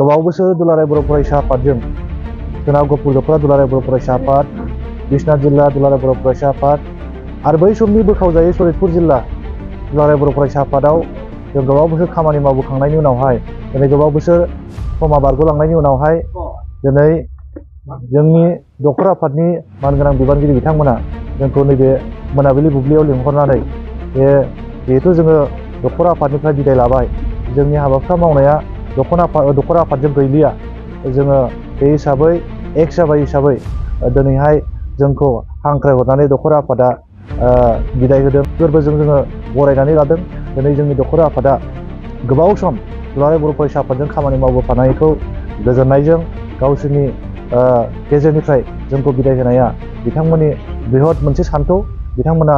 गोबाव बोसोर दुलाराय बर' फरायसा आफादजों सोनाब गहपुर दख'रा दुलाराय बर' फरायसा आफाद, बिश्वनाथ जिल्ला दुलाराय बर' फरायसा आफाद आरो बै समनि बोखावजायै सनितपुर जिल्ला दुलाराय बर' फरायसा आफादाव जों गोबाव बोसोर खामानि मावबोखांनायनि उनावहाय दिनै गोबाव बोसोर समा बारग'लांनायनि उनावहाय दिनै जोंनि दख'र आफादनि मानगोनां बिबानगिरि बिथांमोना जोंखौ नैबे मोनाबिलि बुब्लियाव लिंहरनानै जिहेतु जोङो दख'र आफादनिफ्राय बिदाय लाबाय, जोंनि हाबाफोरा मावनाया दख'र आफादजों गैलिया, जोङो बे हिसाबै एक्स जाबाय हिसाबै दिनैहाय जोंखौ हांख्रायहरनानै दख'र आफादा बिदाय होदों। गोरबोजों जोङो बरायनानै लादों। दिनै जोंनि दख'र आफादा गोबाव सम दुलाराय बर' फरायसा आफादजों खामानि मावबोफानायखौ गोजोननायजों गावसोरनि गेजेरनिफ्राय जोंखौ बिदाय होनाया बिथांमोननि बृहत मोनसे सान्थौ। बिथांमोना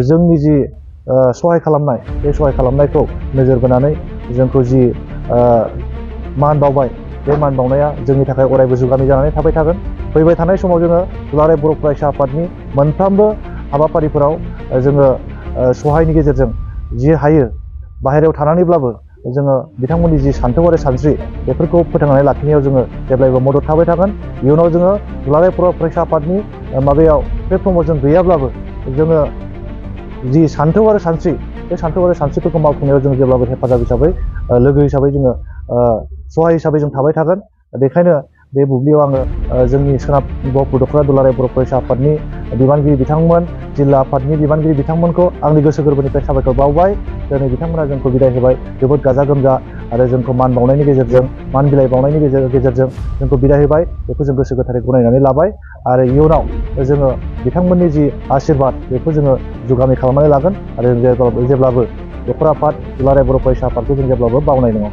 जोंनि जि सहाय खालामनाय, बे सहाय खालामनायखौ नोजोर बोनानै जोंखौ जि मान बावबाय, बे मान बावनाया जोंनि थाखाय अरायबो जुगामि जानानै थाबाय थागोन। फैबाय थानाय समाव जोङो दुलाराय बर' फरायसा आफादनि मोनफ्रोमबो हाबाफारिफोराव जोङो सहायनि गेजेरजों जि हायो बाहेरायाव थानानैब्लाबो जोङो बिथांमोननि जि सान्थौ आरो सानस्रि बेफोरखौ फोथांनानै लाखिनायाव जोङो जेब्लायबो मदद थाबाय थागोन। इयुनाव जोङो दुलाराय बर' फरायसा आफादनि माबायाव प्लेटफर्माव जों गैयाब्लाबो जोङो जि सान्थौ आरो सानस्रि, बे सान्थौ आरो सानस्रिफोरखौ मावफुंनायाव जों जेब्लाबो हेफाजाब हिसाबै लोगो हिसाबै जोङो सहाय हिसाबै जों थाबाय थागोन। बेखायनो बे बुब्लियाव आङो जोंनि सोनाब गहपुर दख'रा दुलाराय बर' फरायसा आफादनि बिबानगिरि बिथांमोन, जिल्ला आफादनि बिबानगिरि बिथांमोनखौ आंनि गोसो गोरबोनिफ्राय साबायखर बावबाय। दिनै बिथांमोना जोंखौ बिदाय होबाय जोबोद गाजा गोमजा आरो जोंखौ मान बावनायनि गेजेरजों, मान बिलाइ बावनायनि गेजेरजों जोंखौ बिदाय होबाय। बेखौ जों गोसो गोथारै गनायनानै लाबाय आरो इयुनाव जोङो बिथांमोननि जि आशीर्बाद बेखौ जोङो जुगामि खालामनानै लागोन आरो जों जेब्लाबो दख'र आफाद दुलाराय बर' फरायसा आफादखौ जों जेब्लाबो बावनाय नङा।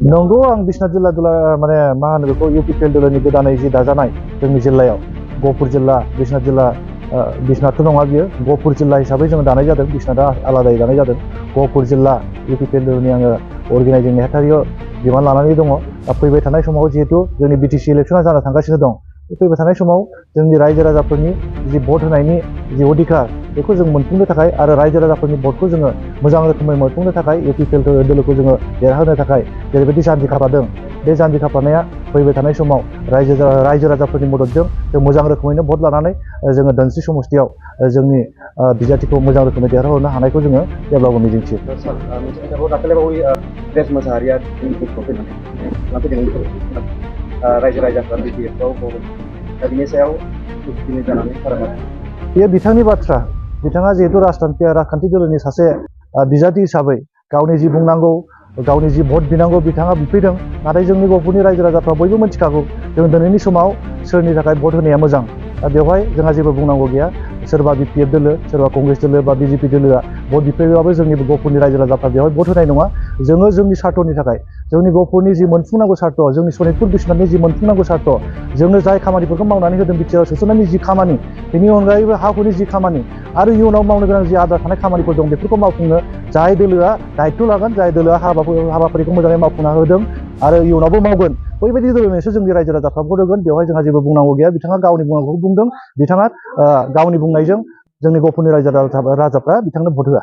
नंगौ, आं बिश्वनाथ जिल्ला माने मा होनो बेखौ UPPL दोलोनि गोदानै जि दाजानाय जोंनि जिल्लायाव गहपुर जिल्ला, बिश्वनाथ जिल्ला, बिश्वनाथ नङा बियो गहपुर जिल्ला हिसाबै जोङो दानाय जादों। बिश्वनाथआ आलादायै दानाय जादों। गहपुर जिल्ला UPPL दोलोनि आङो अर्गेनाइजिं नेहाथारियाव बिबान लानानै दङ। दा फैबाय थानाय समाव जिहेतु जोंनि BTC इलेक्सना जानो थांगासिनो दं, फैबाय थानाय समाव जोंनि रायजो राजाफोरनि जि भट होनायनि जि अधिकार बेखौ जों मोनफुंनो थाखाय आरो रायजो राजाफोरनि भटखौ जोङो मोजां रोखोमै मोनफुंनो थाखाय UPPL दोलोखौ जोङो देरहाहोनो थाखाय जेरैबायदि जानजि खाफ्रादों, बे जानजि खाफ्रानाया फैबाय थानाय समाव रायजो राजाफोरनि मददजों जों मोजां रोखोमैनो भट लानानै जोङो धोनस्रि समस्तियाव जोंनि बिजाथिखौ मोजां रोखोमै देरहाहोनो हानायखौ जोङो जेब्लाबो मिजिंथियो। बेयो बिथांनि बाथ्रा। बिथाङा जिहेतु राजखान्थि दोलोनि सासे बिजाथि हिसाबै गावनि जि बुंनांगौ, गावनि जि भट बिनांगौ बिथाङा बिफैदों। नाथाय जोंनि गहपुरनि रायजो राजाफ्रा बयबो मिथिखागौ जों दिनैनि समाव सोरनि थाखाय भट होनाया मोजां। दा बेवहाय जोंहा जेबो बुंनांगौ गैया। सोरबा BPF दोलो, सोरबा कंग्रेस दोलो बा BJP दोलोआ भट बिफैब्लाबो जोंनि गहपुरनि रायजो राजाफ्रा बेवहाय भट होनाय नङा। जोङो जोंनि सार्थनि थाखाय, जोंनि गहपुरनि जि मोनफुंनांगौ सार्थ, जोंनि सनितपुर बिश्वनाथनि जि मोनफुंनांगौ सार्थ, जोंनो जाय खामानिफोरखौ मावनानै होदों बिटिआर सोसननायनि जि खामानि, बेनि अनगायैबो हा हुनि जि खामानि आरो इयुनाव मावनो गोनां जि आद्रा थानाय खामानिफोर दं, बेफोरखौ मावफुंनो जाय दोलोआ दायथ' लागोन, जाय दोलोआ हाबाफारिखौ मोजाङै मावफुंना होदों आरो इयुनावबो मावगोन, बैबायदि दोलोनोसो जोंनि रायजो राजाफ्रा भट होगोन। बेवहाय जोंहा जेबो बुंनांगौ गैया। बिथाङा गावनि बुंनांगौखौ बुंदों। बिथाङा गावनि बुंनायजों जोंनि गहपुरनि रायजो राजाफ्रा बिथांनो भट होआ।